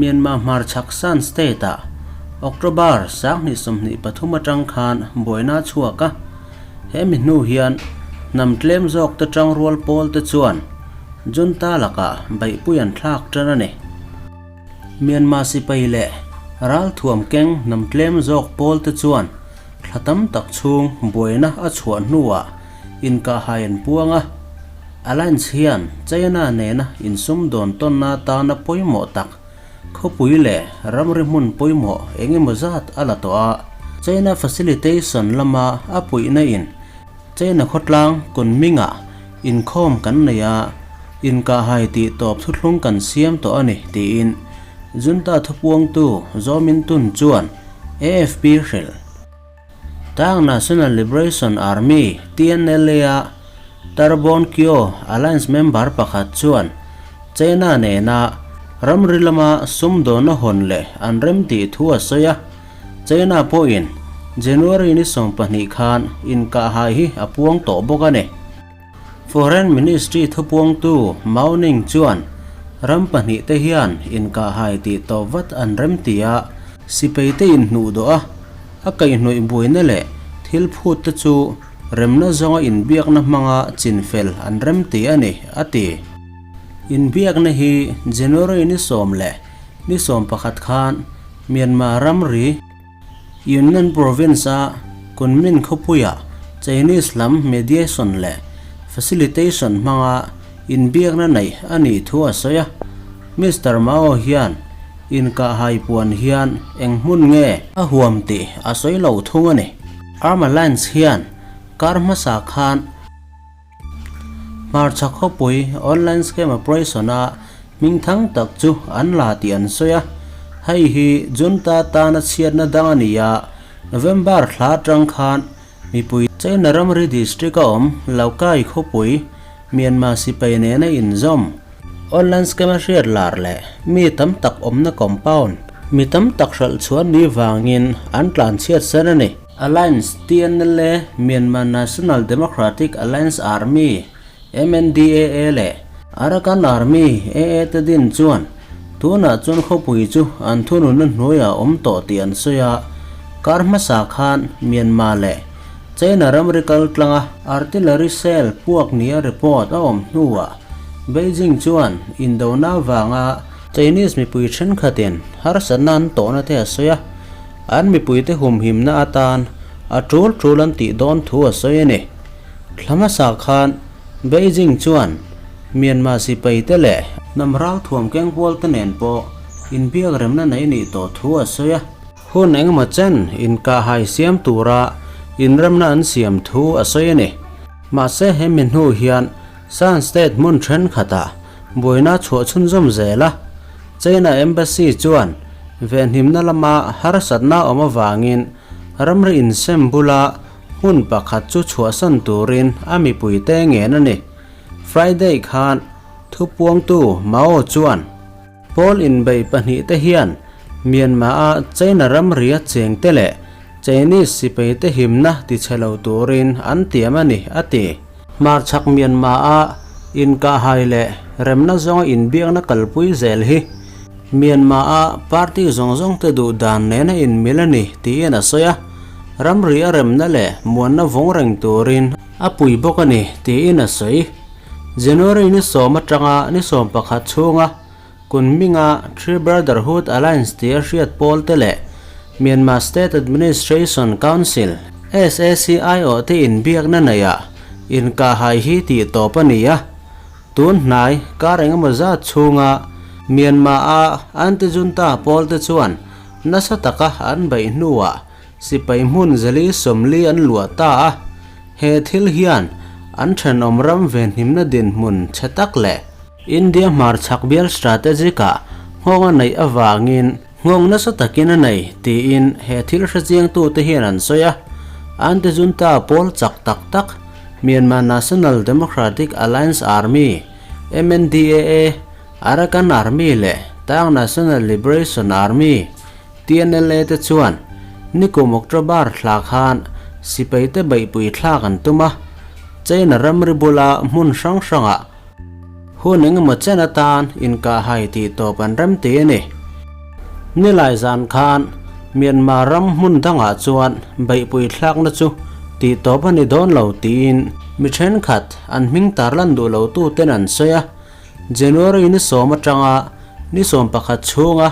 Myanmar hmarchhak Shan State-ah October 2023 atang khan buaina a chhuak a, hemi hnu hian hnam tlem zawkte tangrual pawlte chuan junta lakah beihpui an thlak tan a ni. Myanmar sipai leh ralthuam keng hnam tlem zawk pawlte chuan thla tam tak chhung buaina a chhuah hnuah inkahhai an puang a. Alliance hian China nena insumdawn tawnna atana pawimawh tak khawpui leh ramri hmun pawimawh eng emaw zat a la tawh a. China Facilitation lama a puihna in China khawtlang Kunming-ah inkhawm kan nei a, inkahhai tih tawp thuthlung kan siam tawh a ni, tiin Junta thupuangtu Zaw Min Tun chuan AFP hrilh. Tang National Liberation Army, TNLA, a Tarbon Kyaw Alliance member pakhat chuan China nena ramri lama sumdawnna hawn leh an rem tih thu a sawi a, China pawhin January ni 20 khan inkahhai hi a puang tawh bawk a ni. Foreign Ministry thupuangtu Mao Ning chuan ram pahnihte hian inkahhai tih tawp vat an rem ti a, sipaite inhnuh dawh a, a kaihhnawih buaina leh thil phut te chu remna zawnga inbiakna hmanga chinfel an rem ti a ni, a ti. Inbiakna hi January ni 10 leh ni 11 khan Myanmar ramri, Yunnan Province-a Kunming khawpuiah Chinese lam mediation leh facilitation hmanga inbiakna neih a nih thu a sawi a. Mister Mao hian inkahhai puan hian eng hmun nge a huam tih a sawi lo thung a ni. Arm Alliance hian kar hmasa khan Hmarcha khawpui online scam operation-a hmingthang tak chu an la tih an sawi a, hei hi junta tana chhiatna dang a ni a, November thla atang khan mipui China ramri district-a awm Laukai khawpui Myanmar sipai nena inzawm online scam a hriat lar leh mi tam tak awmna compound mi tam tak hralh chhuan ni vangin an tlanchhiat sen a ni. Alliance, TNLA, Myanmar National Democratic Alliance Army, MNDAA, leh Arakan Army, AA, te din chuan tunah chuan khawpui chu an thununna hnuaiah a awm tawh tih an sawi a, kar hmasa khan Myanmar leh China ramri kal tlanga artillery shell puak nia report a awm hnuah Beijing chuan indona avanga Chinese mipui thenkhatin harsatna an tawhna te a sawi a. An mipuite humhimna atan a tul tul an tih dawn thu a sawi a ni. Thla hmasa khan Beijing chuan Myanmar sipaite leh hnam ralthuam kengpualte nen pawh inbiak remna nei nih tawh thu a sawi a. Hun engemaw chen inkahhai siam tura inremna an siam thu a sawi a ni. Mahse hemi hnu hian Shan State hmun thenkhatah buaina chhuah chhunzawm zel a, China Embassy chuan venhimna lama harsatna awm avangin ramri insem bula hmun pakhat chu chhuahsan turin a mipuite ngen a ni. Friday khan thupuangtu Mao chuan Pawl inbeih pahnihte hian Myanmar-a China ramria chengte leh Chinese sipaite himna tichhe lo turin an tiam a ni, a ti. Hmarchhak Myanmar-a inkahhai leh remna zawnga inbiakna kalpui zel hi Myanmar-a party zawng zawngte duh dan nena inmil a ni tiin a sawi a, ramri a remna leh muanna vawng reng turin a pui bawk a ni tiin a sawi. January ni 10 atanga ni 11 chhunga Kunminga Three Brotherhood Alliance tia hriat pawlte leh Myanmar State Administration Council, SACIO, te inbiakna neihah inkahhai hi tih tawp a ni a. Tun hnai kar engemaw zat chhunga Myanmar-a anti-junta pawlte chuan nasa taka an beih hnuah sipai hmun zali 40 an luah ta a. He thil hian an thenawm ram venhimna dinhmun chhe tak leh India hmarchhak bial strategic-ah nghawng a neih avangin nghawng nasa takin a nei tiin he thil hrechiangtute hian an sawi a. Anti-junta pawl chak tak tak Myanmar National Democratic Alliance Army, MNDAA, Arakan Army leh Ta'ang National Liberation Army, TNLA, te chuan nikum October thla khan sipaite beihpui thlak an tum a, China ramri bula hmun hrang hrangah Hun engemaw chen atan inkahhai tih tawp an rem ti a ni. Nilai zan khan Myanmar ram hmun dangah chuan beihpui thlakna chu tih tawp a ni dawn lo tiin mi thenkhat an hming tarlan duh lo tuten an sawi a. January ni sawm atanga ni 11 chhunga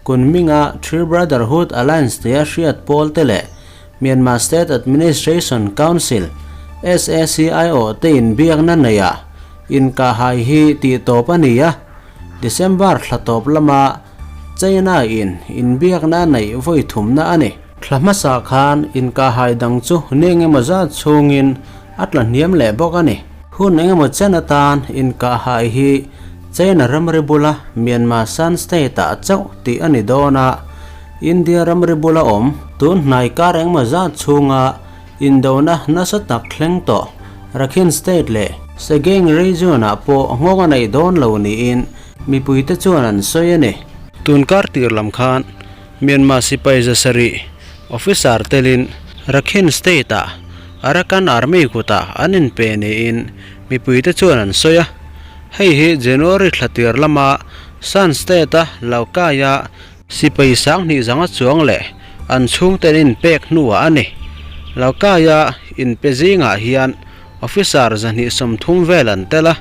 Kunminga Three Brotherhood Alliance tia hriat pawl te leh Myanmar State Administration Council, SACIO, te inbiakna neihah inkahhai hi tih tawp a ni a, December thla tawp lama China in inbiakna a neih vawi thumna a ni. Thla hmasa khan inkahhai dang chu ni engemaw zat chhungin a tla hniam leh bawk a ni. Hun engemaw chen atan inkahhai hi China ramri bula Myanmar Shan State-ah chauh tih a ni dawn a, India ramri bula awm tun hnai kar engmaw zat chhunga indona nasa tak thleng tawh Rakhine State leh Sagaing Region-ah pawh nghawng a neih dawn lo niin mipuite chuan an sawi a ni. Tun kar tir lam khan Myanmar sipai zasarih officer telin Rakhine State-ah Arakan Army kutah an inpe niin mipuite chuan an sawi a. Hei hi January thla tir lama Shan State-a Laokai-a Sipai sanghnih zanga chuang leh an chhungten inpek hnuah a ni. Laokaia inpe zingah hian officer 230 vel an tel a.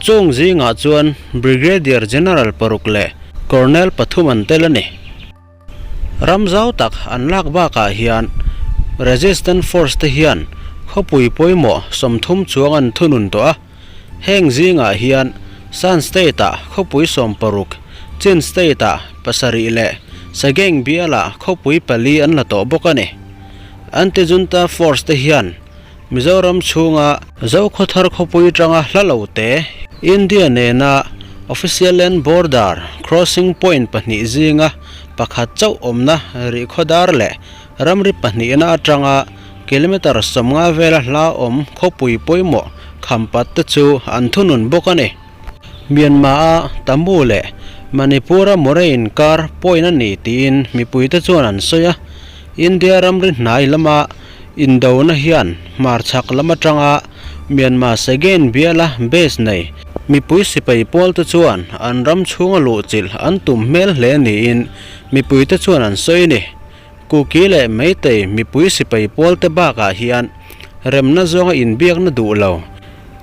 Chung zingah chuan Brigadier General paruk leh Colonel pathum an tel a ni. Ram zau tak an lak bakah hian Resistance Force te hian khawpui pawimawh 30 chuang an thunun tawh a. Heng zingah hian Shan State-ah khawpui 16, Chin State-ah pasarih leh Sagaing bialah khawpui pali an la tawh bawk a ni. Anti-junta force te hian Mizoram chhunga Zokhawthar khawpui tanga hla lo te, India nena official land border crossing point pahnih zinga pakhat chauh awmna rihkhawdar leh Ramri pahnihna atanga kilometre 50 vela hla awm khawpui pawimawh Khampat te chu an thunun bawk a ni. Myanmar-a Tamu leh Manipur-a Moreh inkar point a ni tiin mipuite chuan an sawi a. India ramri hnai lama indona hian hmarchhak lam atanga Myanmar Sagaing biala base nei mipui sipai pawlte chuan an ram chhunga luhchilh an tum hmel hle niin mipuite chuan an sawi a ni. Kuki leh Meitei mipui sipai pawlte bakah hian remna zawnga inbiakna duh lo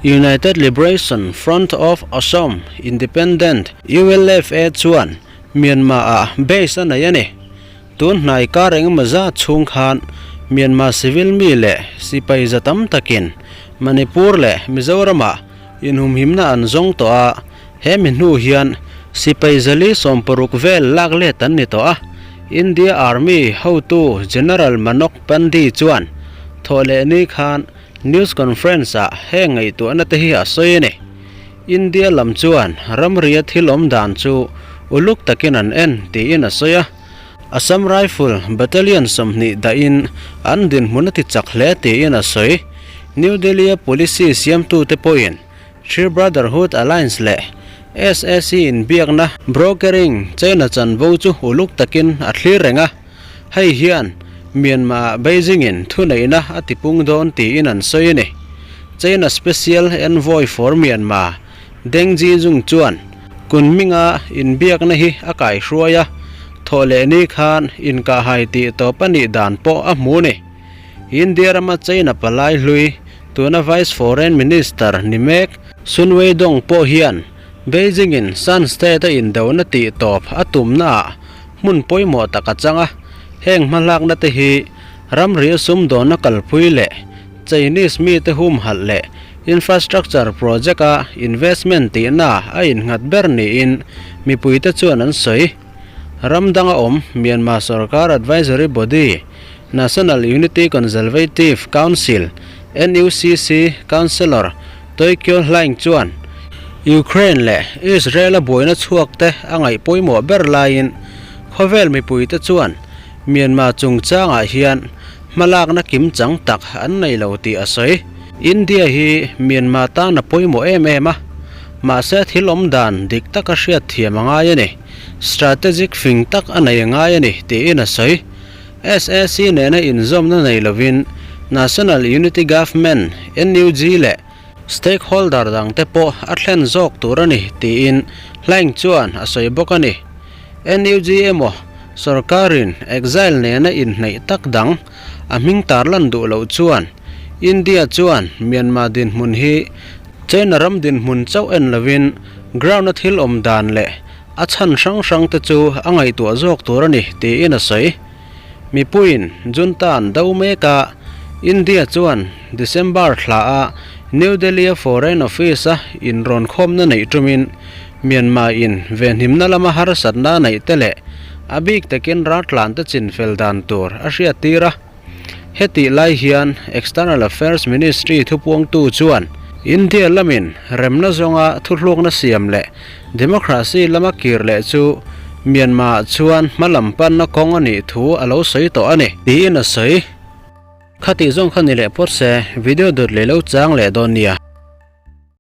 United Liberation Front of Asom Independent, ULFA, chuan Myanmar-ah base a nei a ni. Tun hnai kar engemaw zat chhung khan Myanmar civil mi leh sipai za tam takin Manipur leh Mizoramah inhumhimna an zawng tawh a, He mi hnu hian sipai 460 vel lak let an ni tawh a, India Army hotu General Manoj Pandi chuan thawhlehni khan news conference ah heng ngaihtuahna te hi a sawi a ni. India lam chuan ramria thil awm dan chu uluk takin an en tiin a sawi a, Assam Rifle Battalion 20 dahin an dinhmun a ti chak hle tiin a sawi. New Delhi-a policy siamtute pawhin Three Brotherhood Alliance leh SAC inbiakna brokering China chanvo chu uluk takin a thlir reng a, hei hian Myanmar-ah Beijing-in thuneihna a tipung dawn tiin an sawi a ni. China Special Envoy for Myanmar Deng Jizhong chuan Kunming-a inbiakna hi a kaihruai a, thawhlehni khan inkahhai tih tawp a nih dan pawh a hmu a ni. India rama China palai hlui, tuna Vice Foreign Minister ni mek Sun Weidong pawh hian Beijing-in Shan State-a indona tih tawp a tumnaah hmun pawimawh tak a chang a, heng hmalakna te hi ramri sumdawnna kalpui leh Chinese mite humhalh leh infrastructure project-a investment tihna a innghat ber niin mipuite chuan an sawi. Ram danga awm Myanmar sorkar advisory body National Unity Consultative Council, NUCC, Councillor Toi Kyaw Hlaing chuan Ukraine leh Israel-a buaina chhuak te a ngaih pawimawh ber laiin khawvel mipuite chuan Myanmar chungchangah hian hmalakna kimchang tak an nei lo tih a sawi. India hi Myanmar tan a pawimawh em em a, mahse thil awm dan dik taka hriat thiam a ngai a ni, strategic fing tak a nei a ngai a ni tiin a sawi. SAC nena inzawmna nei lovin National Unity Government, NUG, leh stakeholder dangte pawh a thlen zawk tur a ni tiin Hlaing chuan a sawi bawk a ni. NUG emaw Sorkarin exile nena inhneih tak dang a hming tarlan duh loh chuan India chuan Myanmar dinhmun hi China ram dinhmun chauh en lovin ground-a thil awm dan leh a chhan hrang hrang te chu a ngaihtuah zawk tur a ni tiin a sawi. Mipuiin junta an do mek a, India chuan December thla a New Delhi-a Foreign Office-a inrawnkhawmna neih tumin Myanmar in venhimna lama harsatna a neih te leh a bik takin raltlante chinfel dan tur a hriattir a. Hetih lai hian External Affairs Ministry thupuangtu chuan India lamin remna zawnga thuhlukna siam leh democracy lama kir leh chu Myanmar-ah chuan hma lam panna kawng a nih thu a lo sawi tawh a ni, tiin a sawi. Khatih zawng kha ni leh phawt se, video dawt leh lo chang leh dawn nia.